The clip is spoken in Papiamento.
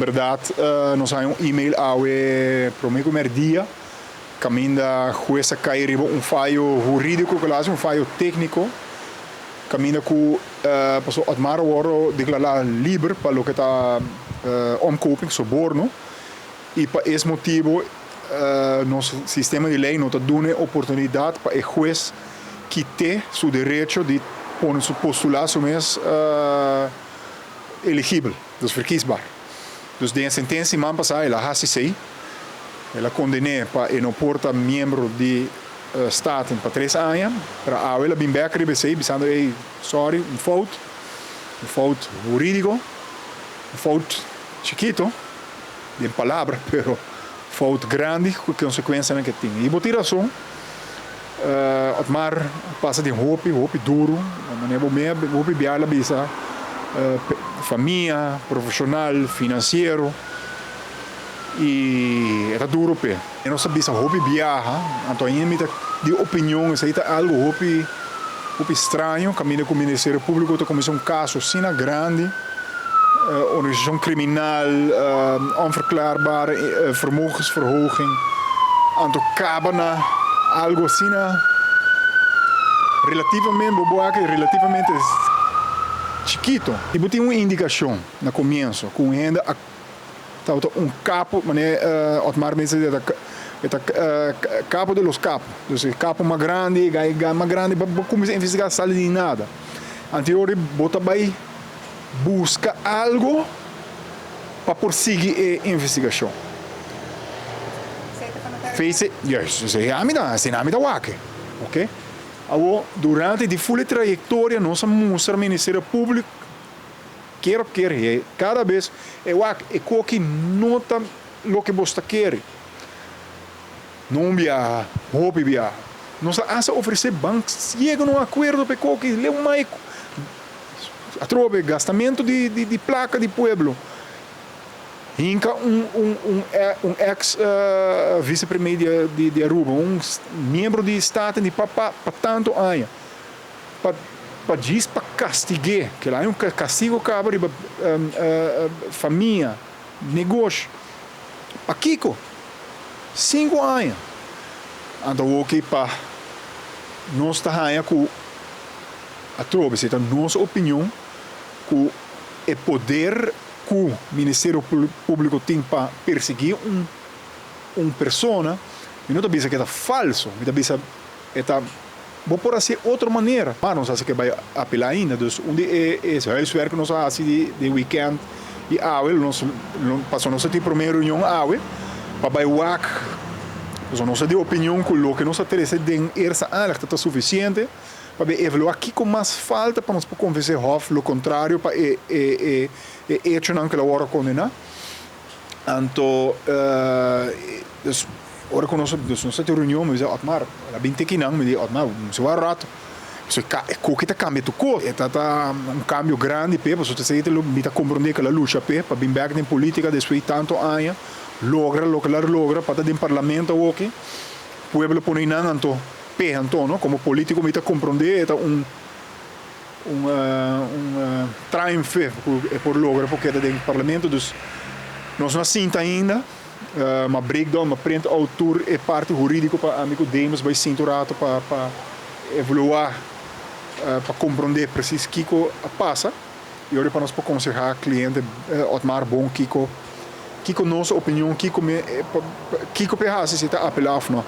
Berdad, nos a haya un email awe prome cu merdia, caminda hues a cay riba un fayo huridico cu el a haci, un fayo tecnico, caminda cu paso Otmar a wordo declara liber pa loke ta omkoping, soborno, y pa es motibo nos sistema di ley no ta duna e oportunidad pa e hues kite su derecho di pone su postula su mes eligibel, dus verkiesbaar. Dus den e sentencia siman pasa el a haci esey, el a condene pa e no por ta miembro di Staten pa 3 aña, pero awe el a bin bek riba esey bisando: "Hey, sorry, un fout, un fout huridico, un fout chikito, den palabra, pero fout grandi cu consecuencianan cu tin." Y bo tin razon, Otmar pasa den hopi, hopi duro, manera bo mes hopi biaha a bisa, famia, profesional, financiero, y ta duro pe. Nos a bisa hopi biaha, anto ainda mi ta di opinion, esey ta algo hopi, hopi straño, caminda cu Ministerio Publico ta cuminsa un caso asina grandi, organisacion criminal, onverklaarbare vermogensverhoging, anto caba na algo asina relativamente, bo aki relativamente chikito. Y bo tin un indicacion na comienso, cu un hende a tabata un capo, manera Otmar mes ta ta capo de los capos. Dus e capo mas grandi, mas grandi, pa cuminsa investiga sali di nada. Anterior bo ta bay busca algo pa prosegui e investigacion. Face, yes, ami ta, asina ami ta wak. Ok? Awo, durante di full trayectoria, nos a mustra Ministerio Publico, keer op keer, cada bes, e wak, e cos aki no ta loke bo ta kere. No biaha, hopi biaha. Nos a ofrece ban yega na un acuerdo pa cos aki, leu mai atrobe gastamento di placa di pueblo. Hinca un ex vicepremier di Aruba, un miembro di Staten di pa tanto aña. Pa dies pa castiga, cu ey ta un castigo caba riba famia, negoshi. Pa kico? 5 aña. Anto, ok, pa nos ta haya cu atrobe, ta nos opinion cu e poder cu Ministerio Publico tin pa persegui un persona, mi no ta bisa cu ta falso, mi ta bisa ta bo por haci otro manera. Ma nos haci cu bay apela ainda, dus unda e huiswerk nos a haci di weekend y awe, nos paso nos tin prome reunion awe, pa bay wak, dus nos di opinion cu loke nos a trece den eerste aanleg ta suficiente pa evalua kico mas falta pa nos por convence Hof lo contrario pa e hechonan cu el a wordo condena. Anto, dus, ora cu nos, dus nos tin reunion, mi bisa: "Otmar, el a bin te akinan." Mi di: "Otmar, si un rato. So, cos aki ta cambia tur cos. Ta un cambio grandi pe, pasobra ta mi ta comprende cu el a lucha pe, pa bin back den politica despues di tanto aña, logra loke el a logra, pa ta den parlamento aki, pueblo pone nan anto, pe anto, no? Como politico mi ta comprende, ta un triunfo por logra pasobra ta den parlamento, dus nos no a sinta ainda, m'a breakdown, m'a print out tur e parti huridico pa ami cu Demus bay sinta rato pa evalua, pa comprende precies kico a pasa y ora pa nos por aconseha cliente Otmar bon kico kico nos opinion, kico me kico pe haci, si ta apela of no.